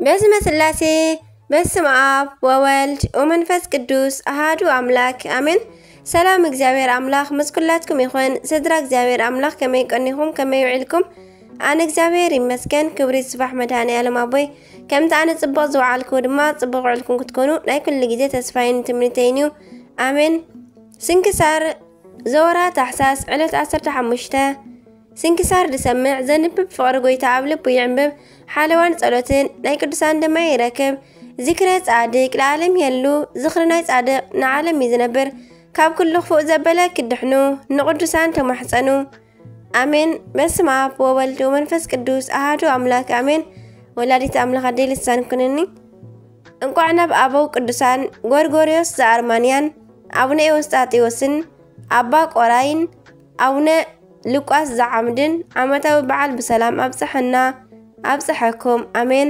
በስመ ስላሴ፣ በስመ ኣብ ወወልድ ወመንፈስ ቅዱስ ኣሃዱ ኣምላክ ኣሜን። ሰላም እግዚኣብሔር ኣምላክ ምስ ኩላትኩም ይኹን። ስድራ እግዚኣብሔር ኣምላክ ከመይ ቀኒኹም፣ ከመይ ውዒልኩም? ኣነ እግዚኣብሔር ይመስገን፣ ክብሪ ይስፋሕ መድኃኔ ዓለም ኣቦይ። ከምቲ ኣነ ጽቡቕ ዝወዓልኩ ድማ ጽቡቕ ውዕልኩም ክትኮኑ ናይ ኩሉ ግዜ ተስፋይን ትምኒተይን እዩ። ኣሜን። ስንክሳር ዘወራ ታሕሳስ ዕለት ዓሰርተ ሓሙሽተ። ስንክሳር ዝሰምዕ ዘንብብ ፍቕሪ ጎይታ ኣብ ልቡ ይዕንብብ። ሓለዋን ጸሎትን ናይ ቅዱሳን ድማ ይረክብ። ዝክረ ጻድቅ ለዓለም የሉ። ዝኽሪ ናይ ጻድቅ ንዓለም እዩ ዝነብር። ካብ ኩሉ ክፉእ ዘበለ ክድሕኑ ንቅዱሳን ተማሕጸኑ። ኣሜን። በስመ ኣብ ወወልድ ወመንፈስ ቅዱስ ኣሃዱ ኣምላክ ኣሜን። ወላዲት ኣምላክ ኣደይ ልሳን ኩንኒ። እንቋዕ ናብ ኣበው ቅዱሳን ጎርጎርዮስ ዘኣርማንያን ኣቡነ ኤዎስጣቴዎስን ኣባ ቆራይን ኣቡነ ሉቃስ ዘዓምድን ዓመታዊ በዓል ብሰላም ኣብጽሐና ኣብጽሐኩም። ኣሜን።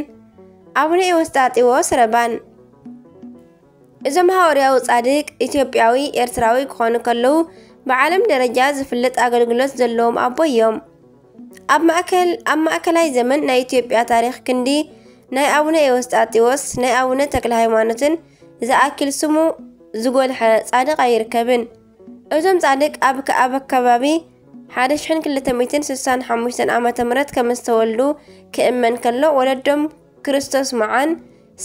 ኣቡነ ኤዎስጣቴዎስ ረባን። እዞም ሃዋርያዊ ጻድቅ ኢትዮጵያዊ ኤርትራዊ ክኾኑ ከለዉ ብዓለም ደረጃ ዝፍለጥ ኣገልግሎት ዘለዎም ኣቦ እዮም። ኣብ ማእከል ኣብ ማእከላይ ዘመን ናይ ኢትዮጵያ ታሪኽ ክንዲ ናይ ኣቡነ ኤዎስጣቴዎስ ናይ ኣቡነ ተክለ ሃይማኖትን ዝኣክል ስሙ ዝጎልሐ ጻድቕ ኣይርከብን። እዞም ጻድቅ ኣብ ከ- ኣብ ከባቢ ሓደ ሽሕን ክልተ ሚእትን ስሳን ሓሙሽተን ዓመተ ምህረት ከም ዝተወልዱ ክእመን ከሎ ወለዶም ክርስቶስ መዓን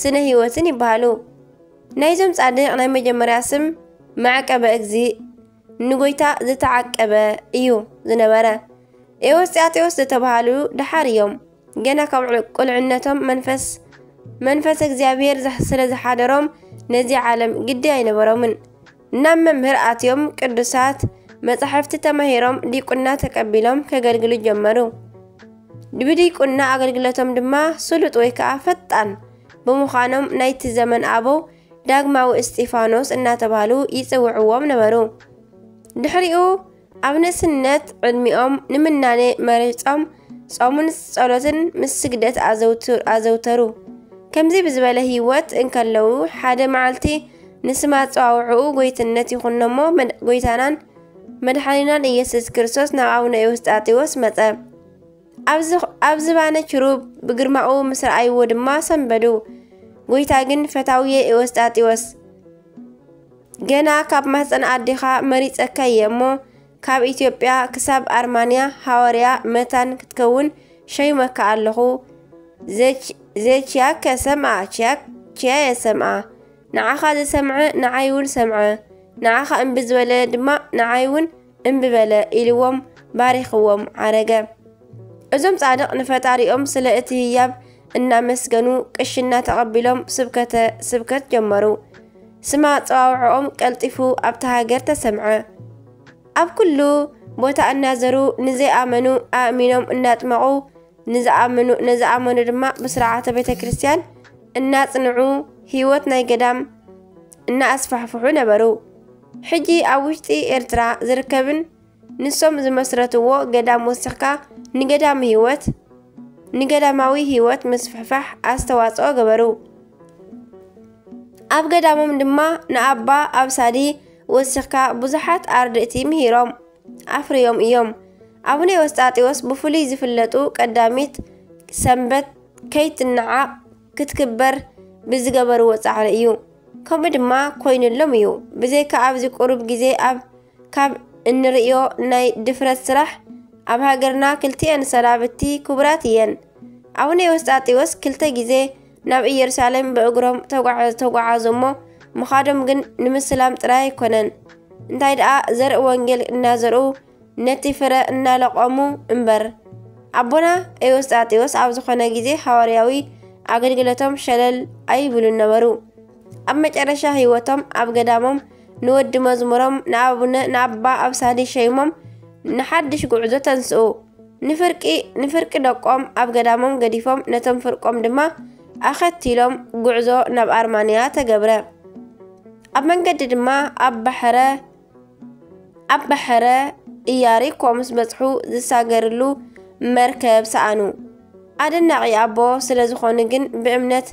ስነ ህይወትን ይበሃሉ። ናይዞም ጻድቕ ናይ መጀመርያ ስም መዕቀበ እግዚእ ንጎይታ ዝተዓቀበ እዩ ዝነበረ። ኤዎስጣቴዎስ ዝተባሃሉ ደሓር እዮም። ገና ካብ ቁልዕነቶም መንፈስ መንፈስ እግዚኣብሔር ዘ- ስለ ዝሓደሮም ነዚ ዓለም ግዲ ኣይነበሮምን። ናብ መምህር ኣትዮም ቅዱሳት መጻሕፍቲ ተማሂሮም ዲቁና ተቀቢሎም ከገልግሉ ጀመሩ። ብዲቁና ኣገልግሎቶም ድማ ስሉጥ ወይ ከዓ ፈጣን ብምዃኖም ናይቲ ዘመን ኣበው ዳግማዊ እስጢፋኖስ እናተባህሉ ይጽውዕዎም ነበሩ። ድሕሪኡ ኣብ ንእስነት ዕድሚኦም ንምናኔ መሪጾም ጾምን ጸሎትን ምስ ስግደት ኣዘውቱ- ኣዘውተሩ። ከምዚ ብዝበለ ህይወት እንከለዉ ሓደ መዓልቲ ንስም ኣጸዋውዕኡ ጎይትነት ይኹኖሞ መድ- ጎይታናን መድሓኒናን ኢየሱስ ክርስቶስ ናብ ኣቡነ ኤዎስጣቴዎስ መጸ። ኣብ ዝ- ኣብ ዝባነ ችሩብ ብግርማኡ ምስ ረኣይዎ ድማ ሰንበዱ። ጎይታ ግን ፈታውየ ኤዎስጣቴዎስ ገና ካብ ማህፀን ኣዴኻ መሪፀካ እየ እሞ ካብ ኢትዮጵያ ክሳብ ኣርማንያ ሃዋርያ መታን ክትከውን ሸይመካ ኣለኹ። ዘች- ዘችያከ ሰምዓ ችያ- ችያየ ሰምዓ ንዓኻ ዝሰምዐ ንዓይ እውን ሰምዐ ንዓኻ እምቢ ዝበለ ድማ ንዓይ እውን እምቢ በለ ኢልዎም ባሪኽዎም ዓረገ። እዞም ጻድቕ ንፈጣሪኦም ስለ እቲ ህያብ እናመስገኑ ቅሽና ተቐቢሎም ስብከተ ስብከት ጀመሩ። ስም ኣጸዋውዕኦም ቀልጢፉ ኣብታ ሃገር ተሰምዐ። ኣብ ኩሉ ቦታ እናዘሩ ንዘይኣመኑ ኣእሚኖም እናጥመቑ ንዝኣመኑ ነዝኣመኑ ድማ ብስርዓተ ቤተ ክርስቲያን እናጽንዑ ህይወት ናይ ገዳም እናኣስፋሕፍሑ ነበሩ። ሕጂ ኣብ ውሽጢ ኤርትራ ዝርከብን ንሶም ዝመስረትዎ ገዳም ወሲኽካ ንገዳም ህይወት ንገዳማዊ ህይወት ምስፍሕፋሕ ኣስተዋጽኦ ገበሩ። ኣብ ገዳሞም ድማ ንኣባ ኣብሳዲ ወሲኽካ ብዙሓት ኣርድእቲ ምሂሮም ኣፍርዮም እዮም። ኣቡነ ኤዎስጣቴዎስ ብፍሉይ ዝፍለጡ ቀዳሚት ሰንበት ከይትነዓቕ ክትክበር ብዝገበርዎ ጻዕሪ እዩ። ከምኡ ድማ ኮይኑሎም እዩ። ብዘይካ ኣብዚ ቁሩብ ግዜ ኣብ ካብ እንርእዮ ናይ ድፍረት ስራሕ ኣብ ሃገርና ክልቲኤን ሰናብቲ ክቡራት እየን። ኣቡነ ኤዎስጣቴዎስ ክልተ ግዜ ናብ ኢየሩሳሌም ብእግሮም ተጓዓዙ እሞ ምኻዶም ግን ንምስላም ጥራይ ኣይኮነን። እንታይ ደኣ ዘርኢ ወንጌል እናዘርኡ ነቲ ፍረ እናለቆሙ እምበር። ኣቦና ኤዎስጣቴዎስ ኣብ ዝኾነ ግዜ ሃዋርያዊ ኣገልግሎቶም ሸለል ኣይብሉን ነበሩ። ኣብ መጨረሻ ህይወቶም ኣብ ገዳሞም ንወዲ መዝሙሮም ንኣቡነ ንኣባ ኣብሳዲ ሸይሞም ንሓድሽ ጉዕዞ ተንስኡ። ንፍርቂ ንፍርቂ ደቆም ኣብ ገዳሞም ገዲፎም ነቶም ፍርቆም ድማ ኣኸቲሎም ጉዕዞ ናብ ኣርማንያ ተገብረ። ኣብ መንገዲ ድማ ኣብ ባሕረ ኣብ ባሕረ ኢያሪኮ ምስ በጽሑ ዝሳገርሉ መርከብ ሰኣኑ። ኣደናቒ ኣቦ ስለ ዝኾኑ ግን ብእምነት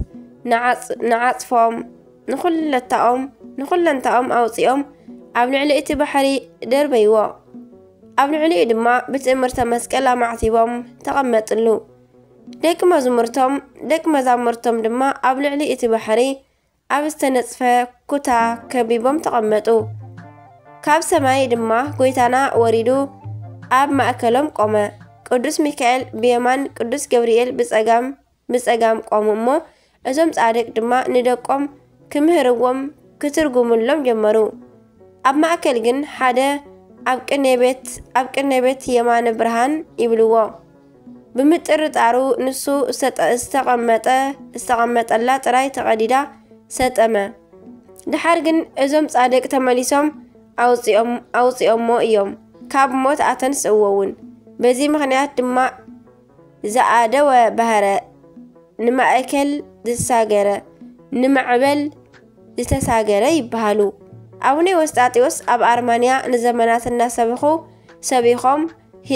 ንዓጽ- ንዓጽፎም ንኹለታኦም ንኹለንታኦም ኣውጺኦም ኣብ ልዕሊ እቲ ባሕሪ ደርበይዎ። ኣብ ልዕሊኡ ድማ ብትእምርተ መስቀል ኣማዕቲቦም ተቐመጥሉ። ደቂ መዝሙርቶም ደቂ መዛሙርቶም ድማ ኣብ ልዕሊ እቲ ባሕሪ ኣብ ዝተነጽፈ ኩታ ከቢቦም ተቐመጡ። ካብ ሰማይ ድማ ጎይታና ወሪዱ ኣብ ማእከሎም ቆመ። ቅዱስ ሚካኤል ብየማን፣ ቅዱስ ገብርኤል ብጸጋም ብጸጋም ቆሙ እሞ፣ እዞም ጻድቅ ድማ ንደቆም ክምህርዎም ክትርጉምሎም ጀመሩ። ኣብ ማእከል ግን ሓደ ኣብ ቅኔ ቤት ኣብ ቅኔ ቤት የማነ ብርሃን ይብልዎ። ብምጥርጣሩ ንሱ ዝተጠ- ዝተቐመጠ ዝተቐመጠላ ጥራይ ተቐዲዳ ሰጠመ። ድሓር ግን እዞም ጻድቅ ተመሊሶም ኣውጺኦም ኣውጺኦሞ እዮም፣ ካብ ሞት ኣተንስእዎ እውን። በዚ ምኽንያት ድማ ዝኣደወ ባህረ፣ ንማእከል ዝሳገረ፣ ንማዕበል ዝተሳገረ ይበሃሉ። ኣቡነ ወስጣጢዎስ ኣብ ኣርማንያ ንዘመናት እናሰበኹ ሰቢኾም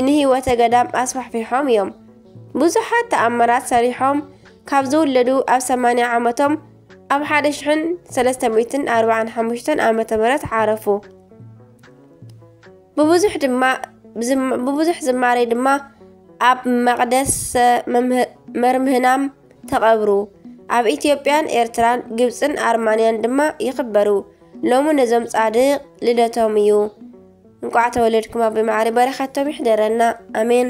ንህይወተ ገዳም ኣስፋሕፊሖም እዮም። ብዙሓት ተኣምራት ሰሪሖም ካብ ዝውለዱ ኣብ ሰማንያ ዓመቶም ኣብ ሓደ ሽሕን ሰለስተ ሚእትን ኣርባዓን ሓሙሽተን ዓመተ ምህረት ዓረፉ። ብብዙሕ ድማ ብዝም- ብብዙሕ ዝማሬ ድማ ኣብ መቕደስ መርምህናም ተቐብሩ። ኣብ ኢትዮጵያን ኤርትራን ግብፅን ኣርማንያን ድማ ይኽበሩ። ሎሚ ነዞም ጻድቕ ልደቶም እዩ። እንቋዕ ተወለድኩም ኣቦይ መዓሪ በረኸቶም ይሕደረና። ኣሜን።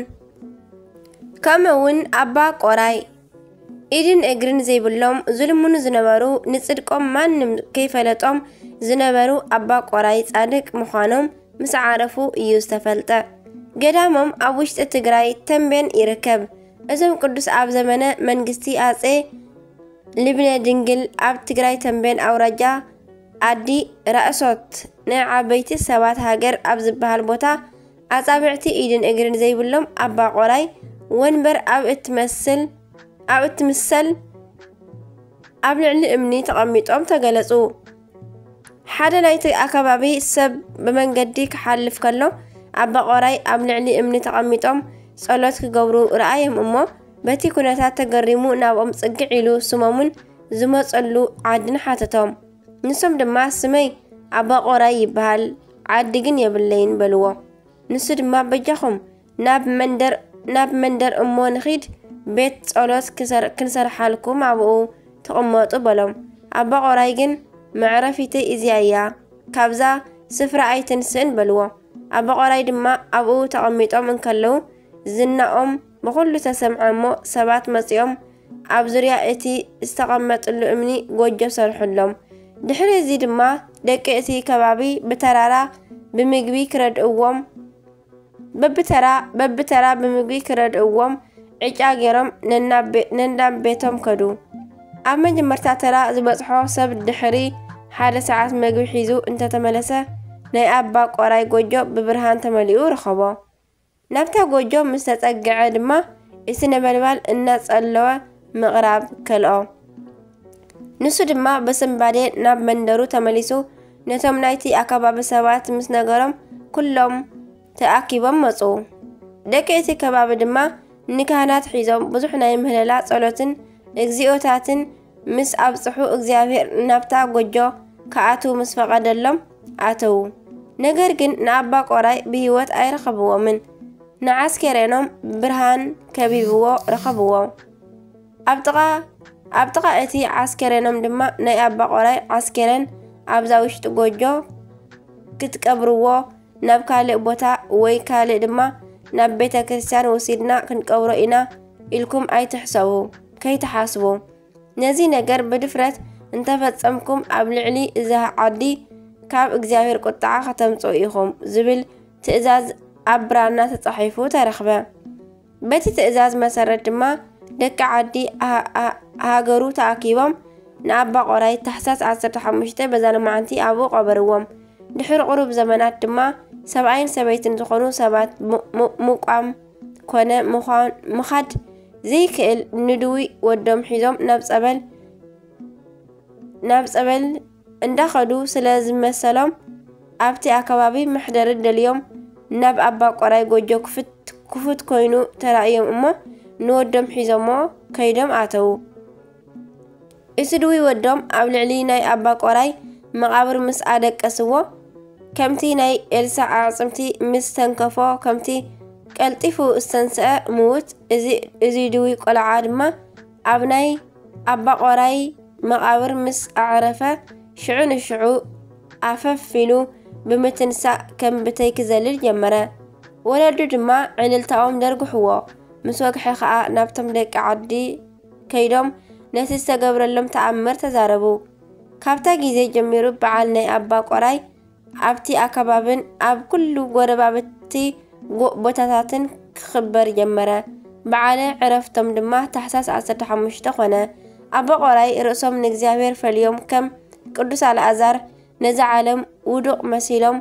ከምኡ እውን ኣባ ቆራይ ኢድን እግርን ዘይብሎም ዝልምኑ ዝነበሩ ንጽድቆም ማንም ከይፈለጦም ዝነበሩ ኣባ ቆራይ ጻድቅ ምዃኖም ምስ ዓረፉ እዩ ዝተፈልጠ። ገዳሞም ኣብ ውሽጢ ትግራይ ተምቤን ይርከብ። እዞም ቅዱስ ኣብ ዘመነ መንግስቲ ኣጼ ልብነ ድንግል ኣብ ትግራይ ተምቤን ኣውራጃ ኣዲ ራእሶት ናይ ዓበይቲ ሰባት ሃገር ኣብ ዝበሃል ቦታ ኣጻብዕቲ ኢድን እግርን ዘይብሎም ኣባ ቆራይ ወንበር ኣብ እትመስል ኣብ እትምሰል ኣብ ልዕሊ እምኒ ተቐሚጦም ተገለጹ። ሓደ ናይቲ ኣከባቢ ሰብ ብመንገዲ ክሓልፍ ከሎ ኣባ ቆራይ ኣብ ልዕሊ እምኒ ተቐሚጦም ጸሎት ክገብሩ ረኣዮም እሞ በቲ ኩነታት ተገሪሙ ናብኦም ጽግዕ ኢሉ ስሞምን ዝመጸሉ ዓድን ሓተቶም። ንሶም ድማ ስመይ ኣባ ቆራይ ይበሃል፣ ዓዲ ግን የብለይን በልዎ። ንሱ ድማ በጃኹም ናብ መንደር ናብ መንደር እሞ ንኺድ ቤት ጸሎት ክሰር- ክንሰርሓልኩም ኣብኡ ትቕመጡ በሎም። ኣባ ቆራይ ግን መዕረፊተይ እዚኣ እያ፣ ካብዛ ስፍራ ኣይትንስእን በልዎ። ኣባ ቆራይ ድማ ኣብኡ ተቐሚጦም እንከለዉ ዝናኦም ብኹሉ ተሰምዐ እሞ ሰባት መጺኦም ኣብ ዙርያ እቲ ዝተቐመጥሉ እምኒ ጎጆ ሰርሑሎም። ድሕሪ እዚ ድማ ደቂ እቲ ከባቢ ብተራራ ብምግቢ ክረድእዎም በብተራ በብተራ ብምግቢ ክረድእዎም ዕጫ ገይሮም ነናብ ቤ- ነናብ ቤቶም ከዱ። ኣብ መጀመርታ ተራ ዝበጽሖ ሰብ ድሕሪ ሓደ ሰዓት መግቢ ሒዙ እንተተመለሰ ናይ ኣባ ቆራይ ጎጆ ብብርሃን ተመሊኡ ረኸቦ። ናብታ ጎጆ ምስ ተጸግዐ ድማ እቲ ነበልባል እናጸለወ ምቕራብ ከልኦ። ንሱ ድማ ብስንባዴ ናብ መንደሩ ተመሊሱ ነቶም ናይቲ ኣከባቢ ሰባት ምስ ነገሮም ኩሎም ተኣኪቦም መጹ። ደቂ እቲ ከባቢ ድማ ንካህናት ሒዞም ብዙሕ ናይ ምህለላ ጸሎትን እግዚኣብታትን ምስ ኣብጽሑ እግዚኣብሔር ናብታ ጎጆ ክኣትዉ ምስ ፈቐደሎም ኣተዉ። ነገር ግን ንኣባ ቆራይ ብህይወት ኣይረኸብዎምን። ንዓስከሬኖም ብርሃን ከቢብዎ ረኸብዎ። ኣብ ጥቓ ኣብ ጥቓ እቲ ዓስከሬኖም ድማ ናይ ኣባ ቆራይ ዓስከሬን ኣብዛ ውሽጢ ጎጆ ክትቀብርዎ ናብ ካልእ ቦታ ወይ ካልእ ድማ ናብ ቤተ ክርስቲያን ወሲድና ክንቀብሮ ኢና ኢልኩም ኣይትሕሰቡ፣ ከይትሓስቡ። ነዚ ነገር ብድፍረት እንተፈጸምኩም ኣብ ልዕሊ እዛ ዓዲ ካብ እግዚኣብሔር ቁጥዓ ከተምጽኡ ኢኹም ዝብል ትእዛዝ ኣብ ብራና ተጻሒፉ ተረኽበ። በቲ ትእዛዝ መሰረት ድማ ደቂ ዓዲ ሃገሩ ተኣኪቦም ንኣባ ቆራይ ታሕሳስ ዓሰርተ ሓሙሽተ በዛ ሎማዓንቲ ኣብኡ ቀበርዎም። ድሕሪ ቁሩብ ዘመናት ድማ ሰብኣይን ሰበይትን ዝኾኑ ሰባት ምቋም ኮነ ምዃድ ዘይክእል ንድዊ ወዶም ሒዞም ናብ ጸበል ናብ ጸበል እንዳኸዱ ስለ ዝመሰሎም ኣብቲ ኣከባቢ መሕደሪ ደልዮም ናብ ኣባ ቆራይ ጎጆ ክፉት ኮይኑ ተራእዮም እሞ ንወዶም ሒዞሞ ከይዶም ኣተዉ። እቲ ድዊ ወዶም ኣብ ልዕሊ ናይ ኣባ ቆራይ መቓብር ምስ ኣደቀስዎ ከምቲ ናይ ኤልሳዕ ኣዕጽምቲ ምስ ተንከፎ ከምቲ ቀልጢፉ ዝተንስአ ምዉት፣ እዚ፣ እዚ ድዊ ቆልዓ ድማ ኣብ ናይ ኣባ ቆራይ መቓብር ምስ ኣዕረፈ፣ ሽዑ ንሽዑ ኣፈፍ ኢሉ ብምትንሳእ ከም ብተይ ክዘልል ጀመረ። ወለዱ ድማ ዕልልታኦም ደርግሕዎ። ምስ ወግሐ ኸኣ ናብቶም ደቂ ዓዲ ከይዶም ነቲ ዝተገብረሎም ተኣምር ተዛረቡ። ካብታ ግዜ ጀሚሩ በዓል ናይ ኣባ ቆራይ ኣብቲ ኣከባብን ኣብ ኩሉ ጎረባብቲ ጎ-፣ ቦታታትን ክኽበር ጀመረ። በዓለ ዕረፍቶም ድማ ታሕሳስ ዓሰርተ ሓሙሽተ ኾነ። ኣባ ቆራይ ርእሶም ንእግዚኣብሔር ፈልዮም ከም ቅዱስ ኣልኣዛር ነዚ ዓለም ውዱቕ መሲሎም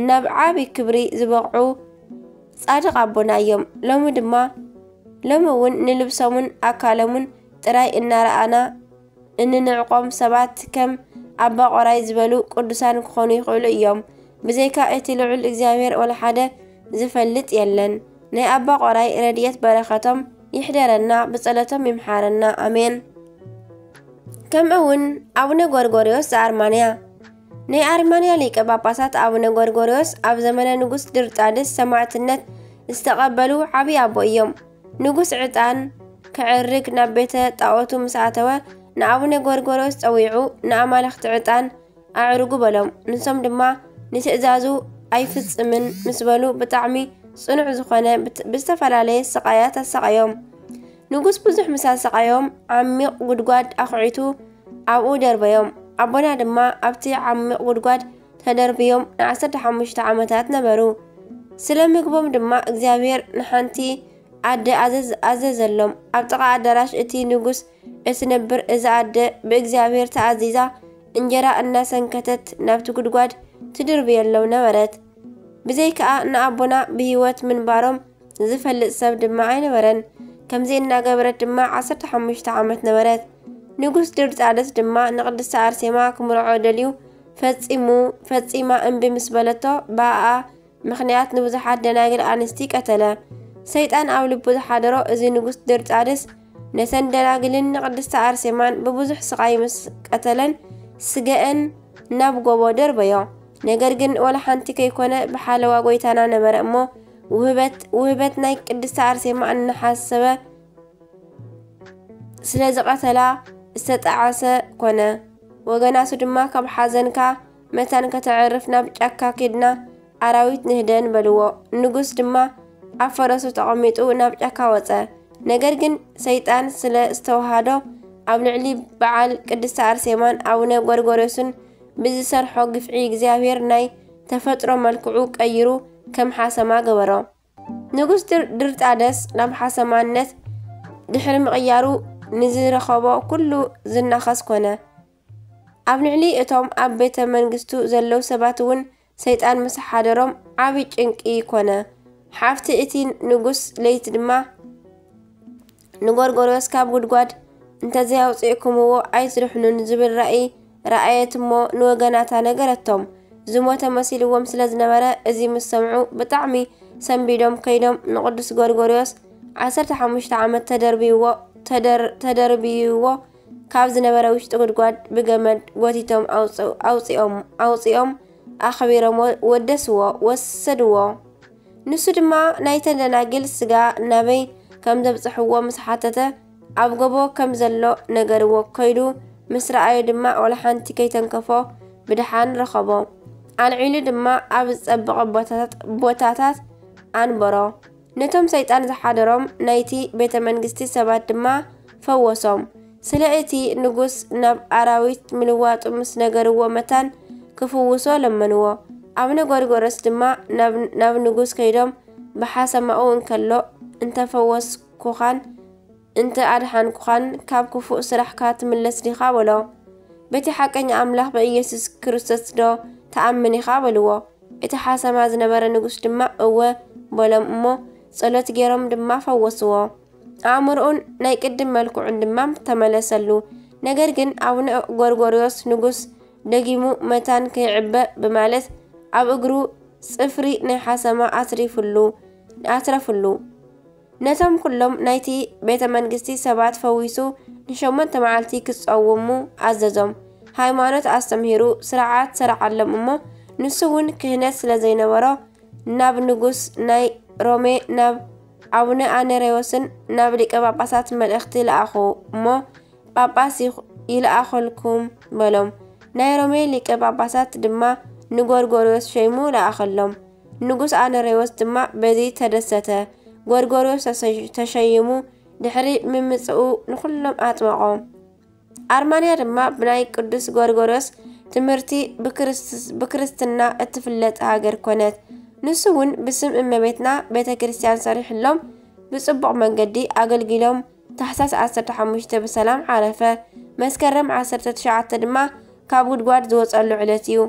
ናብ ዓቢ ክብሪ ዝበቕዑ ጻድቕ ኣቦና እዮም። ሎሚ ድማ፣ ሎሚ እውን ንልብሶምን ኣካሎምን ጥራይ እናረኣና እንንዕቆም ሰባት ከም ኣባ ቆራይ ዝበሉ ቅዱሳን ክኾኑ ይኽእሉ እዮም። ብዘይካ እቲ ልዑል እግዚኣብሔር ወላ ሓደ ዝፈልጥ የለን። ናይ ኣባ ቆራይ ረድኤት በረኸቶም ይሕደረና፣ ብጸሎቶም ይምሓረና። ኣሜን። ከምኡ እውን ኣቡነ ጎርጎርዮስ ዘኣርማንያ። ናይ ኣርማንያ ሊቀ ጳጳሳት ኣቡነ ጎርጎርዮስ ኣብ ዘመነ ንጉስ ድርጣድስ ሰማዕትነት ዝተቐበሉ ዓብዪ ኣቦ እዮም። ንጉስ ዕጣን ከዕርግ ናብ ቤተ ጣዖቱ ምስ ኣተወ፣ ንኣቡነ ጎርጎርዮስ ጸዊዑ፣ "ንኣማልኽቲ ዕጣን ኣዕርጉ" በሎም። ንሶም ድማ ንትእዛዙ ኣይፍጽምን ምስ በሉ፣ ብጣዕሚ ጽኑዕ ዝኾነ ብት-፣ ብዝተፈላለየ ስቓያት ኣሰቓዮም። ንጉስ ብዙሕ ምስ ኣሰቓዮም፣ ዓሚቕ ጉድጓድ ኣኹዒቱ ኣብኡ ደርበዮም። ኣቦና ድማ ኣብቲ ዓሚቕ ጉድጓድ ተደርብዮም ንዓሰርተ ሓሙሽተ ዓመታት ነበሩ። ስለ ምግቦም ድማ እግዚኣብሔር ንሓንቲ ኣደ ኣዘዝ-፣ ኣዘዘሎም። ኣብ ጥቓ ኣዳራሽ እቲ ንጉስ እትነብር እዛ ኣደ ብእግዚኣብሔር ተኣዚዛ እንጀራ እናሰንከተት ናብቲ ጉድጓድ ትድርብየሎም ነበረት። ብዘይከኣ ንኣቦና ብህይወት ምንባሮም ዝፈልጥ ሰብ ድማ ኣይነበረን። ከምዚ እናገበረት ድማ ዓሰርተ ሓሙሽተ ዓመት ነበረት። ንጉስ ድርጣድስ ድማ ንቅድስቲ ኣርሴማ ክምርዖ ደልዩ ፈጺሙ፣ ፈጺማ እምቢ ምስ በለቶ፣ ብኣኣ ምኽንያት ንብዙሓት ደናግል ኣንስቲ ቀተለ። ሰይጣን ኣብ ልቡ ዝሓደሮ እዚ ንጉስ ድርጣድስ ነተን ደናግልን ንቅድስቲ ኣርሴማን ብብዙሕ ስቓይ ምስ ቀተለን፣ ስገአን ናብ ጎቦ ደርበዮ። ነገር ግን ወላ ሓንቲ ከይኮነ ብሓለዋ ጎይታና ነበረ እሞ፣ ውህበት፣ ውህበት ናይ ቅድስቲ ኣርሴማ እናሓሰበ ስለ ዝቐተላ ዝተጣዓሰ ኮነ። ወገናቱ ድማ፣ "ካብ ሓዘንካ መታን ከተዕርፍ ናብ ጫካ ኬድና ኣራዊት ንህደን" በልዎ። ንጉስ ድማ ኣብ ፈረሱ ተቐሚጡ ናብ ጫካ ወጸ። ነገር ግን ሰይጣን ስለ ዝተዋሃዶ ኣብ ልዕሊ በዓል ቅድስቲ ኣርሴማን ኣቡነ ጎርጎርዮስን ብዝሰርሖ ግፍዒ እግዚኣብሔር ናይ ተፈጥሮ መልክዑ ቀይሩ ከም ሓሰማ ገበሮ። ንጉስ ድር-፣ ድርጣደስ ናብ ሓሰማነት ድሕሪ ምቕያሩ ንዝረኸቦ ኩሉ ዝናኸስ ኮነ። ኣብ ልዕሊ እቶም ኣብ ቤተ መንግስቱ ዘለዉ ሰባት እውን ሰይጣን ምስ ሓደሮም ዓቢ ጭንቂ ኮነ። ሓፍቲ እቲ ንጉስ ለይቲ ድማ ንጎርጎርዮስ ካብ ጉድጓድ እንተዘይኣውፂእኩምዎ ኣይትድሕኑን ዝብል ራእይ ረኣየት እሞ ንወገናታ ነገረቶም። ዝሞተ መሲልዎም ስለ ዝነበረ እዚ ምስ ሰምዑ ብጣዕሚ ሰንቢዶም ከይዶም ንቅዱስ ጎርጎርዮስ ዓሰርተ ሓሙሽተ ዓመት ተደርብይዎ፣ ተደር-፣ ተደርብይዎ ካብ ዝነበረ ውሽጢ ጉድጓድ ብገመድ ጎቲቶም ኣውፅ-፣ ኣውፂኦም፣ ኣውፂኦም ኣኽቢሮም ወ-፣ ወደስዎ፣ ወሰድዎ። ንሱ ድማ ናይተን ደናግል ስጋ ናበይ ከም ዘብጽሕዎ ምስ ሓተተ፣ ኣብ ጎቦ ከም ዘሎ ነገርዎ። ከይዱ ምስ ረኣዮ ድማ ዋላ ሓንቲ ከይተንከፎ ብደሓን ረኸቦ። ኣልዒሉ ድማ ኣብ ዝጸበቐ ቦታታት፣ ቦታታት ኣንበሮ። ነቶም ሰይጣን ዝሓደሮም ናይቲ ቤተ መንግስቲ ሰባት ድማ ፈወሶም። ስለ እቲ ንጉስ ናብ ኣራዊት ምልዋጡ ምስ ነገርዎ መታን ክፍውሶ ለመንዎ። ኣቡነ ጎርጎርዮስ ድማ ናብ፣ ናብ ንጉስ ከይዶም ብሓሰማኡ እንከሎ እንተፈወስኩኻን እንተ ኣድሓንኩኻን ካብ ክፉእ ስራሕካ ትምለስ ዲኻ በሎ። በቲ ሓቀኛ ኣምላኽ በኢየሱስ ክርስቶስ ዶ ትኣምን ኢኻ በልዎ። እቲ ሓሰማ ዝነበረ ንጉስ ድማ እወ በሎም እሞ ጸሎት ገይሮም ድማ ፈወስዎ። ኣእምሮኡን ናይ ቅድም መልክዑን ድማ ተመለሰሉ። ነገር ግን ኣቡነ ጎርጎርዮስ ንጉስ ደጊሙ መታን ከይዕበ ብማለት ኣብ እግሩ ጽፍሪ ናይ ሓሰማ ኣትሪፍሉ፣ ኣትረፍሉ። ነቶም ኩሎም ናይቲ ቤተ መንግስቲ ሰባት ፈዊሱ ንሸሞንተ መዓልቲ ክጸውሙ ኣዘዞም። ሃይማኖት ኣስተምሂሩ ስርዓት ሰርዓሎም እሞ ንሱ እውን ክህነት ስለ ዘይነበሮ ናብ ንጉስ ናይ ሮሜ ናብ ኣቡነ ኣነሬዎስን ናብ ሊቀ ጳጳሳት መልእኽቲ ለኣኹ እሞ፣ ጳጳስ ይኽ- ይልኣኸልኩም በሎም። ናይ ሮሜ ሊቀ ጳጳሳት ድማ ንጎርጎርዮስ ሸይሙ ለኣኸሎም። ንጉስ ኣነሬዎስ ድማ በዚ ተደሰተ። ጎርጎርዮስ ተሰ- ተሸይሙ ድሕሪ ምምጽኡ ንኹሎም ኣጥመቖም። ኣርማንያ ድማ ብናይ ቅዱስ ጎርጎርዮስ ትምህርቲ ብክርስትና እትፍለጥ ሃገር ኮነት። ንሱ እውን ብስም እመቤትና ቤተ ክርስቲያን ሰሪሕሎም ብጽቡቕ መንገዲ ኣገልጊሎም ታሕሳስ ዓሰርተ ሓሙሽተ ብሰላም ዓረፈ። መስከረም ዓሰርተ ትሽዓተ ድማ ካብ ጉድጓድ ዝወፀሉ ዕለት እዩ።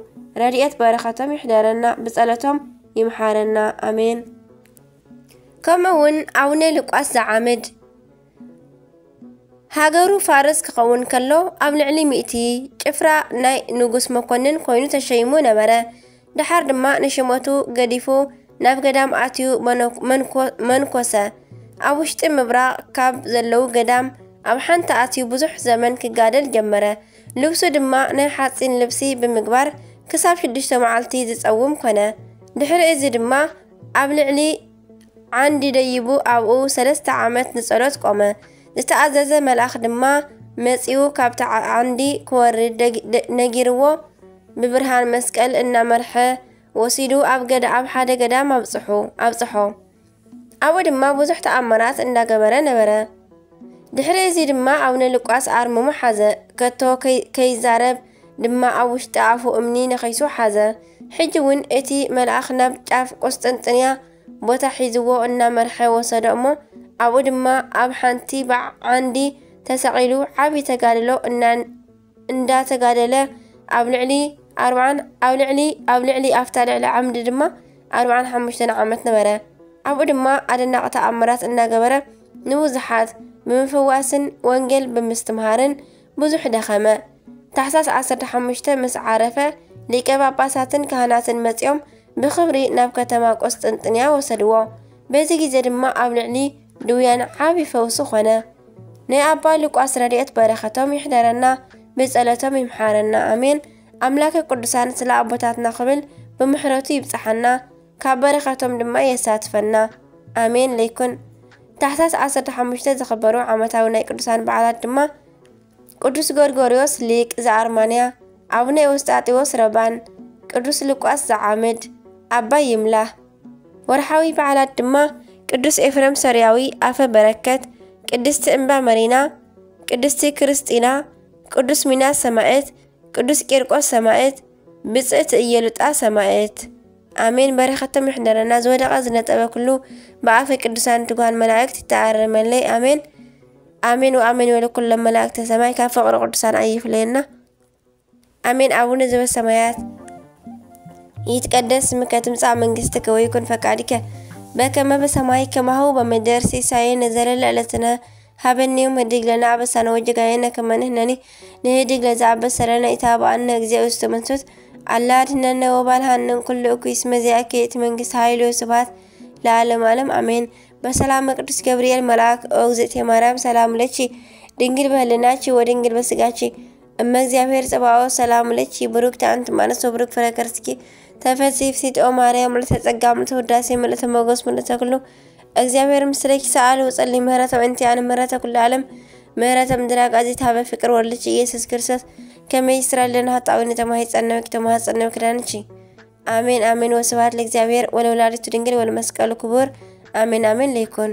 ረድኤት በረኸቶም ይሕደረና፣ ብጸሎቶም ይምሓረና። ኣሜን። ከምኡ እውን ኣቡነ ሉቃስ ዘዓምድ ሃገሩ ፋርስ ክኸውን ከሎ ኣብ ልዕሊ ሚእቲ ጭፍራ ናይ ንጉስ መኮንን ኮይኑ ተሸይሙ ነበረ። ደሓር ድማ ንሽመቱ ገዲፉ ናብ ገዳም ኣትዩ መነኮሰ። ኣብ ውሽጢ ምብራቕ ካብ ዘለዉ ገዳም ኣብ ሓንቲ ኣትዩ ብዙሕ ዘመን ክጋደል ጀመረ። ልብሱ ድማ ናይ ሓጺን ልብሲ ብምግባር ክሳብ ሽዱሽተ መዓልቲ ዝጸውም ኮነ። ድሕሪ እዚ ድማ ኣብ ልዕሊ ዓንዲ ደይቡ ኣብኡ ሰለስተ ዓመት ንጸሎት ቆመ። ዝተኣዘዘ መልኣኽ ድማ መጺኡ ካብቲ ዓንዲ ክወርድ ነጊርዎ ብብርሃን መስቀል እናመርሐ ወሲዱ ኣብ ገዳ ኣብ ሓደ ገዳም ኣብጽሑ ኣብጽሖ። ኣብኡ ድማ ብዙሕ ተኣምራት እንዳገበረ ነበረ። ድሕሪ እዚ ድማ ኣቡነ ሉቃስ ኣርምሞ ሓዘ፣ ከቶ ከይዛረብ ድማ ኣብ ውሽጢ ኣፉ እምኒ ነኺሱ ሓዘ። ሕጂ እውን እቲ መልኣኽ ናብ ጫፍ ቁስጥንጥንያ ቦታ ሒዝዎ እናመርሐ ወሰዶ እሞ ኣብኡ ድማ ኣብ ሓንቲ ብዓንዲ ተሰቒሉ ዓቢ ተጋድሎ እናን እንዳተጋደለ ኣብ ልዕሊ ኣርባዓን ኣብ ልዕሊ ኣብ ልዕሊ ኣብታ ልዕሊ ዓምዲ ድማ ኣርባዓን ሓሙሽተን ዓመት ነበረ። ኣብኡ ድማ ኣደናቂ ተኣምራት እናገበረ ንብዙሓት ብምፍዋስን ወንጌል ብምስትምሃርን ብዙሕ ደኸመ። ታሕሳስ ዓሰርተ ሓሙሽተ ምስ ዓረፈ ሊቀ ጳጳሳትን ካህናትን መጺኦም ብኽብሪ ናብ ከተማ ቆስጥንጥንያ ወሰድዎ። በዚ ግዜ ድማ ኣብ ልዕሊ ድውያን ዓቢ ፈውሲ ኾነ። ናይ ኣባ ሉቃስ ረድኤት በረኸቶም ይሕደረና፣ ብጸሎቶም ይምሓረና። ኣሜን። ኣምላከ ቅዱሳን ስለ ኣቦታትና ክብል ብምሕረቱ ይብጽሓና፣ ካብ በረኸቶም ድማ የሳትፈና። ኣሜን ለይኩን። ታሕሳስ ዓሰርተ ሓሙሽተ ዝኽበሩ ዓመታዊ ናይ ቅዱሳን በዓላት ድማ ቅዱስ ጎርጎርዮስ ሊቅ ዘኣርማንያ፣ ኣቡነ ኤዎስጣቴዎስ ረባን፣ ቅዱስ ሉቃስ ዘዓምድ፣ ኣባ ይምላህ። ወርሓዊ በዓላት ድማ ቅዱስ ኤፍሬም ሶርያዊ ኣፈ በረከት፣ ቅድስቲ እምባ መሪና፣ ቅድስቲ ክርስጢና፣ ቅዱስ ሚናስ ሰማዕት፣ ቅዱስ ቂርቆስ ሰማዕት፣ ብጽእቲ እየሉጣ ሰማዕት። ኣሜን። በረኸቶም ይሕደረና። ዝወደቐ ዝነጠበ ኩሉ ብኣፈ ቅዱሳን ትጉሃን መላእክት ይተኣረመለይ። ኣሜን። ኣሜን ወኣሜን ወለኩሎም መላእክተ ሰማይ ካብ ፍቕሪ ቅዱሳን ኣይፍለየና። ኣሜን። ኣቡነ ዘበሰማያት ይትቀደስ ስምከ ትምጻእ መንግስትከ ወይኩን ፈቃድከ በከመ በሰማይ ከማሁ በምድር። ሲሳየነ ዘለለ ዕለትነ ሀበኒ ዮም ህድግ ለነ አበሳነ ወጌጋየነ ከመ ንሕነኒ ንህድግ ለዘአበሰ ለነ ኢታብአነ እግዚኦ ውስተ መንሱት አላ አድህነነ ወባልሃነ እምኩሉ እኩይ እስመ ዚአከ ይእቲ መንግስት ኃይል ወስብሐት ለዓለመ ዓለም አሜን። በሰላመ ቅዱስ ገብርኤል መልአክ ኦ እግዝእትየ ማርያም ሰላም ለኪ ድንግል በህልናኪ ወድንግል በስጋኪ እመ እግዚአብሔር ጸባኦት ሰላም ለኪ ብሩክቲ አንቲ እማንስት ወብሩክ ፍሬ ከርስኪ ተፈሲ ፍሲት ኦ ማርያም ምልዕተ ጸጋ ምልዕተ ውዳሴ ምልዕተ ሞገስ ምልዕተ ኩሉ እግዚአብሔር ምስለኪ ሰአል ወጸሊ ምህረተ ወእንቲአነ ምህረተ ኩሉ ዓለም ምህረተ ምድር አጋዚ ታበ ፍቅር ወልድኪ ኢየሱስ ክርስቶስ ከመ ይስራ ለነ ኃጣውኢነ ተማሂጸነወኪ ተማሐጸነወኪ ዳንኪ። አሜን አሜን። ወስብሐት ለእግዚአብሔር ወለወላዲቱ ድንግል ወለመስቀሉ ክቡር። አሜን አሜን ለይኩን።